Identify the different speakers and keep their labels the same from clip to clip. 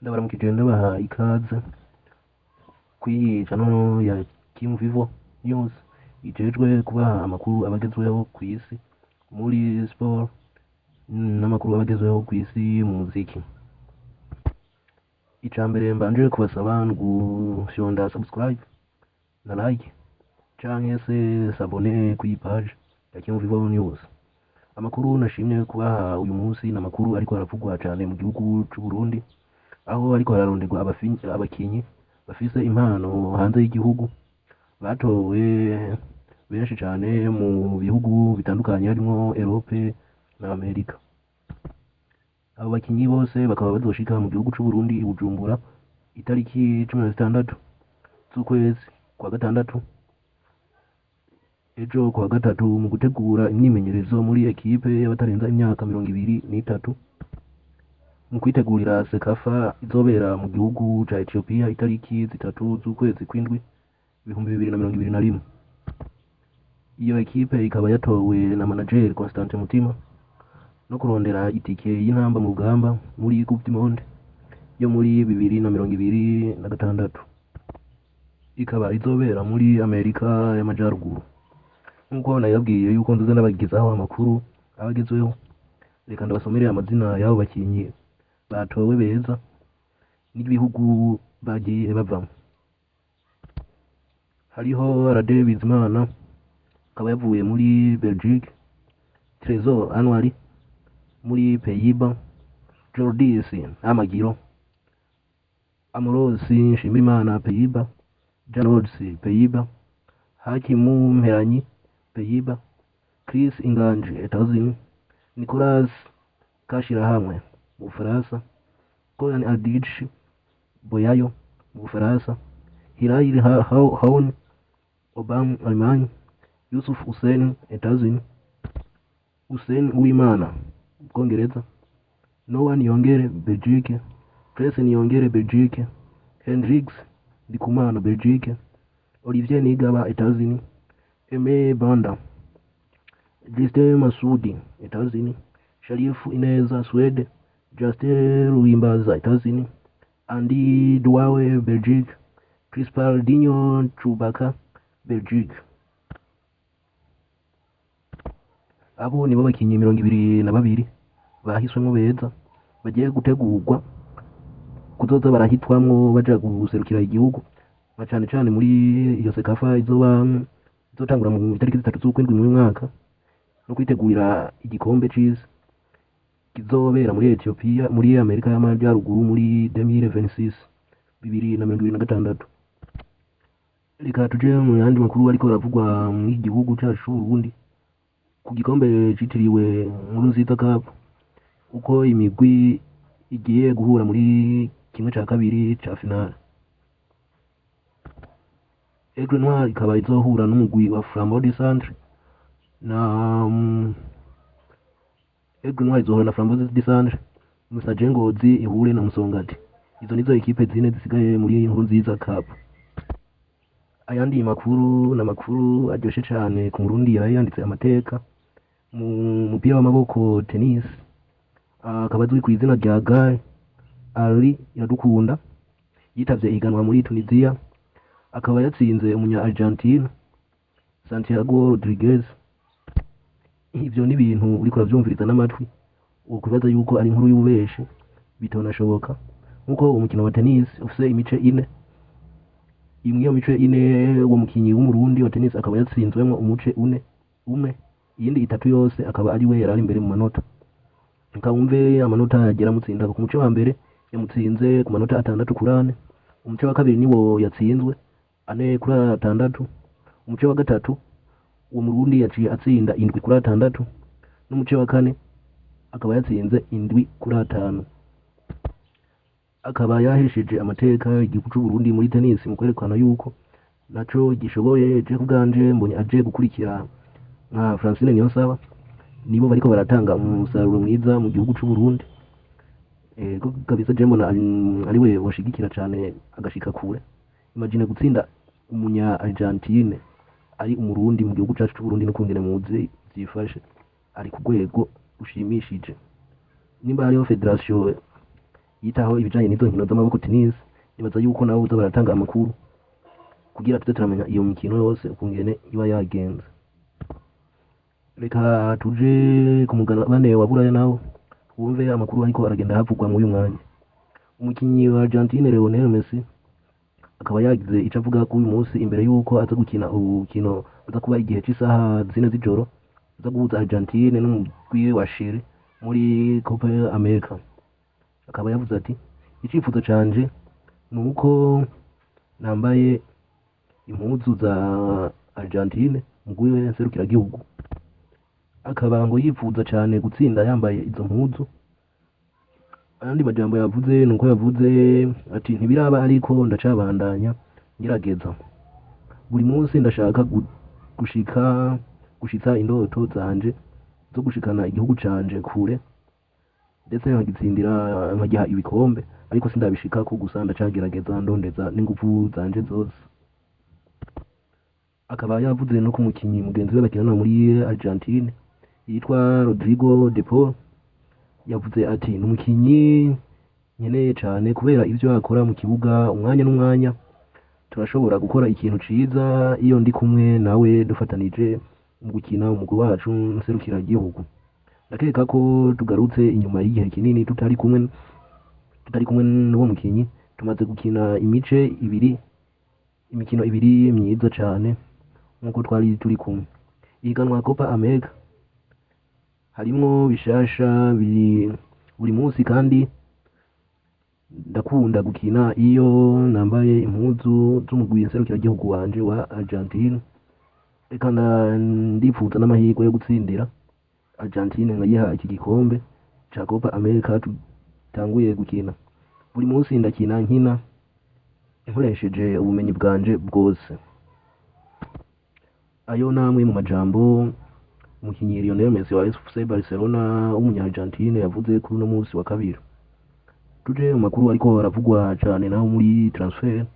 Speaker 1: Ndabaramukije, ndabaha ikaze kw'iyi channel ya Kim Vivo News ijejwe kubaha amakuru abagezweho kw'isi muri sport n'amakuru abagezweho kw'isi mu muziki. Ica mbere mbanje kubasaba ni gufyonda subscribe na like canke se s'abonner kw'iyi page ya Kim Vivo News. Amakuru nashimye kubaha uyu munsi ni amakuru ariko aravugwa cane mu gihugu c'u Burundi, aho ariko hararonderwa abakinyi bafise impano hanze y'igihugu, batowe benshi cane mu bihugu bitandukanye harimwo Europe na Amerika. Abo bakinyi bose bakaba bazoshika mu gihugu c'u Burundi i Bujumbura itariki 16 z'ukwezi kwa gatandatu, ejo kuwa gatatu, mu gutegura imyimenyerezo muri ekipe y'abatarenza imyaka 23, mu kwitegurira CECAFA izobera mu gihugu ca Ethiopia itariki 3 z'ukwezi kw'indwi 2021. Iyo ekipe ikaba yatowe na manager Constantin Mutima no kurondera itike y'intamba mu rugamba muri Coupe du Monde yo muri 2026, ikaba izobera muri Amerika y'Amajaruguru. Nk'uko nabibabwiye yuko nzoza ndabagezaho amakuru abagezweho, reka ndabasomere amazina y'abo bakinyi batowe beza n'ibihugu bagiye bavamwo. Hariho Rade Bizimana, akaba yavuye muri Belgique, Trésor Anwari muri Pays-Bas, Jordis Amagiro, Amoros Nshimirimana Pays-Bas, Janods Pays-Bas, Hakimu Mperanyi Pays-Bas, Chris Inganji Etats-Unis, Nicolas Kashirahamwe mu Bufaransa, Koyan Aldich Boyayo mu Bufaransa, Hilaire Haun Obam Allemagne, Yusuf Hussein Etats-Unis, Hussein Uwimana mu Bwongereza, Noah Niyongere Belgique, Prince Niyongere Belgique, Hendrix Ndikumana Belgique, Olivier Nigaba Etats-Unis, Aimé Banda, Justin Masudi Etats-Unis, Sharifu Ineza Swede, Justin Ruhimbaza Etats-Unis, Andy Duawe Belgique, Crispaldinho Chubaka Belgique. Abo nibo bakinyi 22 bahiswemwo beza bagiye gutegurwa kuzoza barahitwamwo baja guserukira igihugu, na cane cane muri iyo CECAFA izoba izotangura mu itariki 3 z'ukwindwi mu mwaka, no kwitegurira igikombe c'isi kizobera muri Ethiopia, muri Amerika y'Amajyaruguru muri 2026, 2026. Reka tuje mu yandi makuru ariko aravugwa mu gihugu cacu c'Uburundi ku gikombe citiriwe Nkurunziza Cup, uko imigwi igiye guhura muri kimwe ca kabiri ca finale. Aigle Noir ikaba izohura n'umugwi wa Flambeau du Centre na Aigle Noir izohura na Flambeau du Centre, Messager Ngozi ihure na Musongati. Izo nizo ekipe zine zisigaye muri Nkurunziza Cup. Ayandi makuru na makuru aryoshe cane ku Murundi yaraye yanditse amateka mu mupira w'amaboko tennis, akaba azwi kw'izina rya Gay Ali Iradukunda, yitavye ihiganwa muri Tunisia, akaba yatsinze umunya Argentine Santiago Rodriguez. Ivyo ni ibintu uriko uravyumviriza n'amatwi wokwibaza yuko ari inkuru y'ububeshi, bitonashoboka, nkuko umukino wa tennis ufise imice ine. Imwe iyo mice ine, uwo mukinyi w'Umurundi wa tennis akaba yatsinzwemwo umuce une umwe, iyindi itatu yose akaba ari we yarari imbere mu manota. Reka wumve amanota yagera amutsinda. Ku muce wa mbere yamutsinze ku manota 6-4, umuce wa kabiri niwo yatsinzwe 4-6, umuce wa gatatu uwo Murundi yaciye atsinda 7-6, n'umuce wa kane akaba yatsinze 7-5. Akaba yahesheje amateka igihugu c'u Burundi muri tennis mu kwerekana yuko naco gishoboye. Je kubwanje mbonye aje gukurikira nka Francine Niyonsaba, nibo bariko baratanga umusaruro mwiza mu gihugu c'u Burundi. Ego kabisa, je mbona ari we woshigikira cane agashika kure. Imagine gutsinda umunya Argentine ari Umurundi mu gihugu cacu c'u Burundi, n'ukungene muzi vyifashe, ari ku rwego rushimishije. Nimba hariho federation yitaho ibijanye n'izo nkino z'amaboko tennis. Nibaza yuko nabo boza baratanga amakuru kugira tuze turamenya iyo mikino yose ukungene iba yagenze. Reka tuje ku mugabane wa Buraya nawo wumve amakuru ariko aragenda havugwa muri uyu mwanya. Umukinyi wa Argentine Lionel Messi akaba yagize ico avuga kuri uyu munsi imbere yuko aza gukina urukino ruza kuba igihe c'isaha 4 z'ijoro, aza guhuza Argentine n'umugwi wa Chile muri Copa America. Akaba yavuze ati: "Icifuzo canje ni uko nambaye impuzu za Argentine, umugwi nserukiragihugu." Akaba ngo yifuza cane gutsinda yambaye izo mpuzu. Ayandi majambo yavuze nuko yavuze ati: "Ntibiraba, ariko ndacabandanya ngerageza buri munsi. Ndashaka gushika gushitsa indoto zanje zo gushikana igihugu canje kure, ndetse nkagitsindira, nkagiha ibikombe, ariko sindabishikako, gusa ndacagerageza ndondeza n'inguvu zanje zose." Akaba yavuze no ku mukinyi mugenzi we bakinana muri Argentine yitwa Rodrigo de Paul. Yavuze ati: "Ni umukinyi nkeneye cane kubera ivyo akora mu kibuga. Umwanya n'umwanya turashobora gukora ikintu ciza iyo ndi kumwe nawe, dufatanije mu gukina umugwi wacu nserukiragihugu. Ndakeka ko tugarutse inyuma y'igihe kinini tutari kumwe n'uwo mukinyi. Tumaze gukina imice ibiri, imikino ibiri myiza cane nkuko twari turi kumwe." Ihiganwa Copa America harimwo bishasha biri buri munsi, kandi ndakunda gukina iyo nambaye impuzu z'umugwi nserukiragihugu wanje wa Argentine. Reka ndipfuza n'amahirwe yo gutsindira Argentine nkayiha iki gikombe ca Copa America tutanguye gukina. Buri munsi ndakina, nkina nkoresheje ubumenyi bwanje bwose." Ayo namwe mu majambo umukinyi Lionel Messi wa FC Barcelona w'umunya Argentine yavuze kuri uno munsi wa kabiri. Tuje mu makuru ariko aravugwa cane naho muri transfer.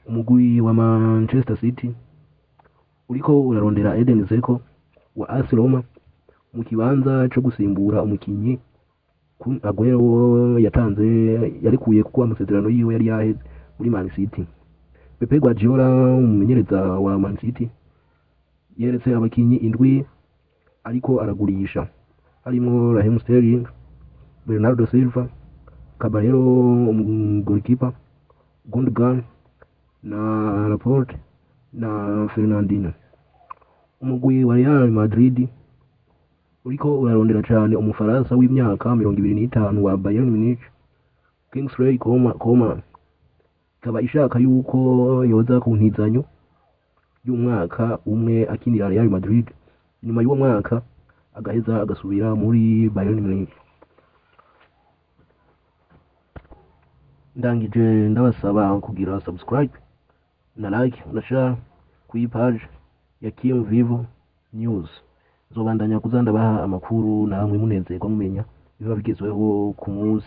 Speaker 1: Umugwi wa Manchester City uriko urarondera Eden Dzeko wa AS Roma mu kibanza co gusimbura umukinyi Kun Aguero yatanze, yarekuye kuko amasezerano yiwe yari yaheze muri Man City. Pep Guardiola, umumenyereza wa Man City, yeretse abakinyi indwi ariko aragurisha, harimwo Raheem Sterling, Bernardo Silva, Caballero goalkeeper, Gundogan na Laporte na Fernandinho. Umugwi wa Real Madrid uriko urarondera cane umufaransa w'imyaka 25 wa Bayern Munich, Kingsley Coman, ikaba ishaka yuko yoza ku ntizanyo y'umwaka umwe akinira Real Madrid, nyuma y'uwo mwaka agaheza agasubira muri Bayern Munich. Ndangije ndabasaba kugira subscribe na like na share kuri page ya Kim Vivo News. Nzobandanya kuza ndabaha amakuru namwe munezerwa mumenya ibiba bigezweho ku munsi.